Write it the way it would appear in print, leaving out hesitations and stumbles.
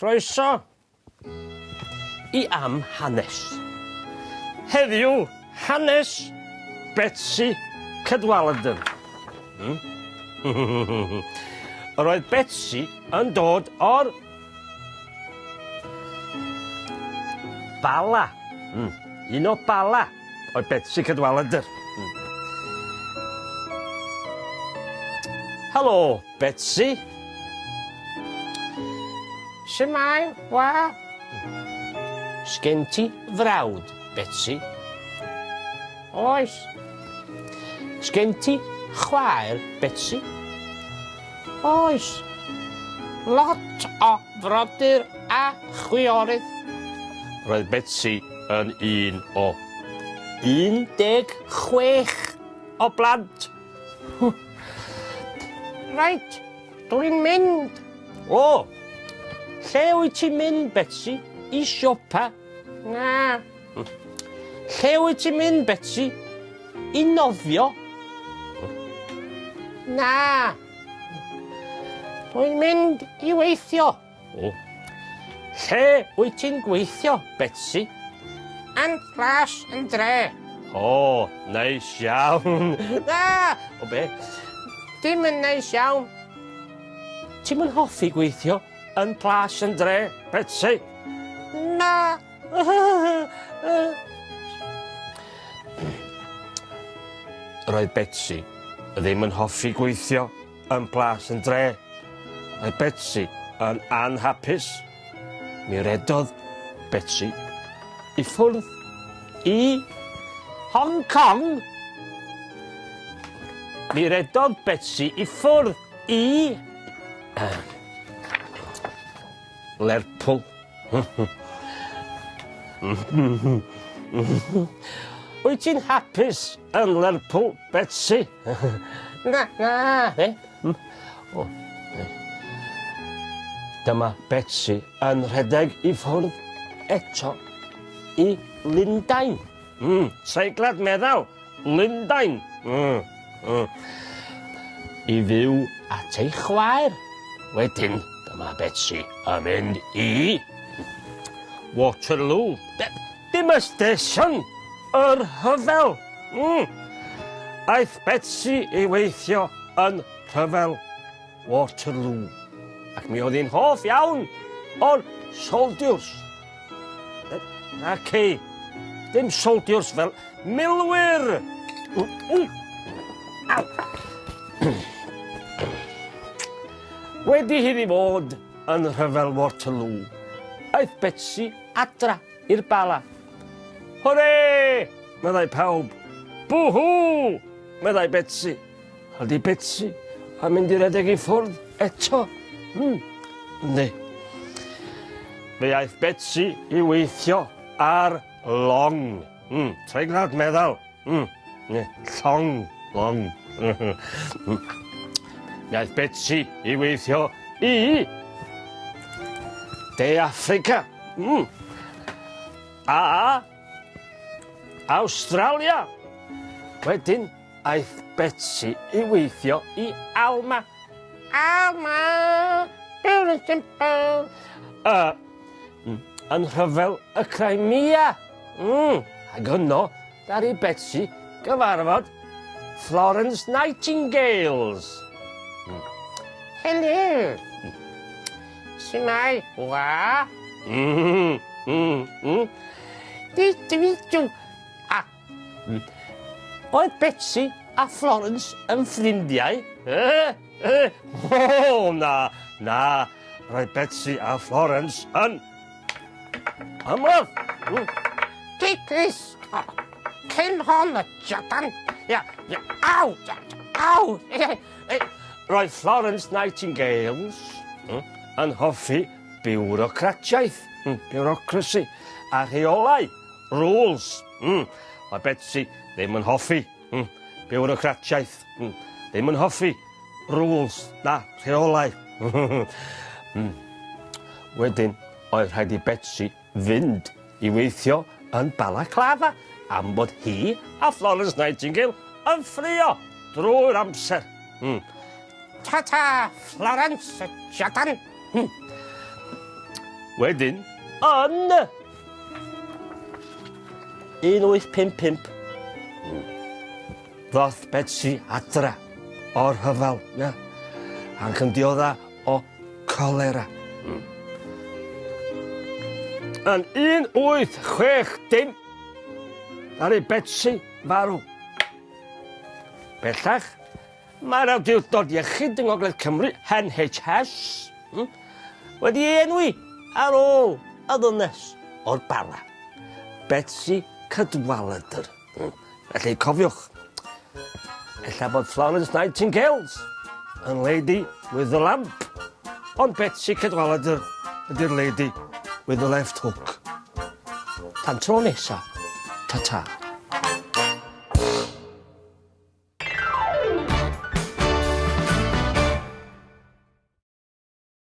Croeso i Am Hanes. Heddiw, hanes Betsi Cadwaladr. Hmm? Yr oedd Betsi yn dod o'r Bala. Hmm. Un o Bala oedd Betsi Cadwaladr. Hmm. Helo, Betsi. Shwmae, wa? Sgen ti frawd, Betsi? Oes. Sgen ti chwaer, Betsi? Oes. Lot o frodyr a chwiorydd. Roedd Betsi yn un o 16 o blant. Reit, dwi'n mynd. O, lle wyt ti'n mynd, Betsi? I siopa? Na. Lle wyt ti'n mynd, Betsi? I nofio? Na. Dwi'n mynd i weithio. O. Lle wyt ti'n gweithio, Betsi? Yn Plas yn Dre. O, neis iawn. Na! O be? Dim yn neis iawn. Ti'm yn hoffi gweithio yn Plas yn Dre, Betsi? Na. Roedd Betsi ddim yn hoffi gweithio Yn Plas yn Dre, mae Betsi yn anhapus. Mi redodd Betsi i ffwrdd i Hong Kong. Mi redodd Betsi i ffwrdd i Lerpwl. Wyt ti'n hapus yn Lerpwl, Betsi? Na, na. E? O, e. Dyma Betsi yn rhedeg i ffwrdd eto i Lundain. Mm, seiglad meddal, Lundain. Mm, mm. I fyw at ei chwaer. Wedyn, dyma Betsi yn mynd i Waterloo. Dim y stesion, yr rhyfel. Mm. Aeth Betsi i weithio yn rhyfel Waterloo. Ac mi oedd hi'n hoff iawn o'r soldiwrs. Naci, dim soldiwrs fel milwyr. Aw. Wedi iddi fod yn rhyfel Waterloo, aeth Betsi adra i'r Bala. Hwre! meddai pawb. Bwhw! meddai Betsi. Ydy Betsi yn mynd i redeg i ffwrdd eto? Hmm, yndi. Fe aeth Betsi i weithio ar long. Hmm, treiglad meddal. Hmm, ne, llong, long. Fe aeth Betsi i weithio i De Affrica. Hmm. A Awstralia. Wedyn aeth Betsi i weithio i Alma. Alma, pure and simple. Uh, yn rhyfel y Crimea. Mm, ac yno, daru Betsi gyfarfod Florence Nightingales. Mm. Helo. Shwmae? Wa? Mm, mm, mm. Nice to meet you. Ah. Oedd Betsi a Florence yn ffrindiau? Eh, eh, o, na, na. Roedd Betsi a Florence yn ymladd. Take this. Cyn hon y jadan. Ia, ia, aw, aw. Roedd Florence Nightingales yn hoffi biwrocratiaeth, bureaucracy, a rheolau, rules. Oedd Betsi ddim yn hoffi biwrocratiaeth, ddim yn hoffi rules na rheolau. Wedyn, oedd rhaid i Betsi fynd i weithio yn Balaclava am bod hi a Florence Nightingale yn ffraeo drwy'r amser. Mm. Ta-ta, Florence, Jadan. Wedyn, yn 1855, ddoth Betsi adra o'r rhyfel, ia, ac yn diodda o colera. Yn 1860, ddaru Betsi farw. Bellach, Mae'r Awdurdod Iechyd yng Ngogledd Cymru, NHS, wedi ei enwi ar ôl y ddynes o'r Bala, Betsi Cadwaladr. Felly cofiwch, ella bod Florence Nightingales yn lady with the lamp, ond Betsi Cadwaladr ydy'r lady with the left hook. Tan tro nesa, ta-ta.